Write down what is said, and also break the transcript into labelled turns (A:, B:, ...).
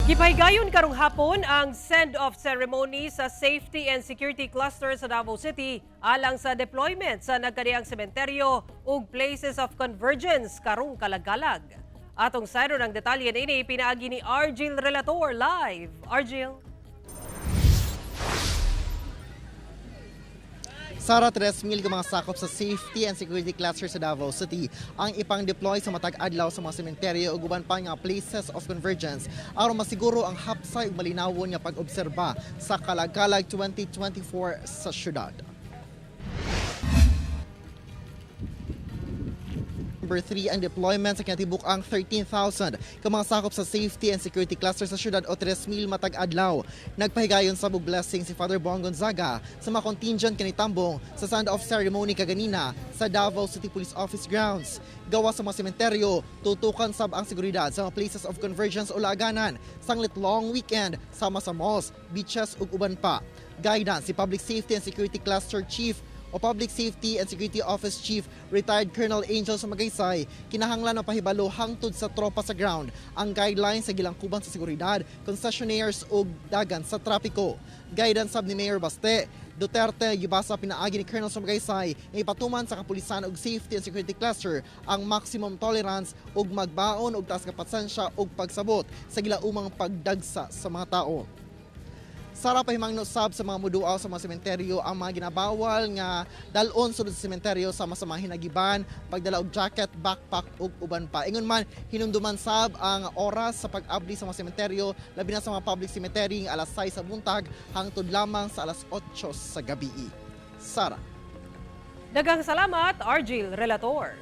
A: Gipahigayon karong hapon ang send-off ceremony sa Safety and Security Cluster sa Davao City alang sa deployment sa nagkadiang sementeryo ug places of convergence karong kalagkalag. Atong sayron ang detalye niini pinaagi ni Argil Relator live. Argil.
B: Sara, 3,000 ka mga sakop sa Safety and Security Cluster sa Davao City ang ipang-deploy sa matag adlaw sa mga sementeryo ug uban pa nga places of convergence aron masiguro ang hapsay ug malinawon nga pag-obserba sa Kalagkalag 2024 sa syudad. Number 3 ang deployment sa kinatibuk ang 13,000 ka mga sakop sa Safety and Security Cluster sa syudad o 3,000 matag adlaw. Nagpahigayon sa og blessing si Father Bong Gonzaga sa mga contingent kanitambong sa send-off ceremony kaganina sa Davao City Police Office grounds. Gawa sa mga sementeryo, tutukan sab ang seguridad sa mga places of convergence o laaganan sanglit long weekend sama sa malls, beaches ug uban pa. Guidance si Public Safety and Security Cluster Chief o Public Safety and Security Office Chief retired Colonel Angel Sumagaysay, kinahanglan na pahibalo hangtod sa tropa sa ground ang guidelines sa gilangkuban sa seguridad, concessionaires ug dagan sa trapiko. Guidance sab ni Mayor Baste Duterte gibasa pinaagi ni Colonel Sumagaysay nga ipatuman sa kapulisan ug Safety and Security Cluster ang maximum tolerance ug magbaon og taas nga pasensya ug pagsabot sa gilaumang pagdagsa sa mga tao. Sara, pahimangno sab sa mga muduaw sa mga sementeryo ang mga ginabawal nga dalon sulod sa sementeryo sama sa mga hinagiban, pagdala og jacket, backpack ug uban pa. Ingon man, hinumduman sab ang oras sa pag-abli sa mga sementeryo, labi na sa mga public cemetery, nga alas 6 sa buntag hangtod lamang sa alas 8 sa gabi. Sara.
A: Daghang salamat, Argil Relator.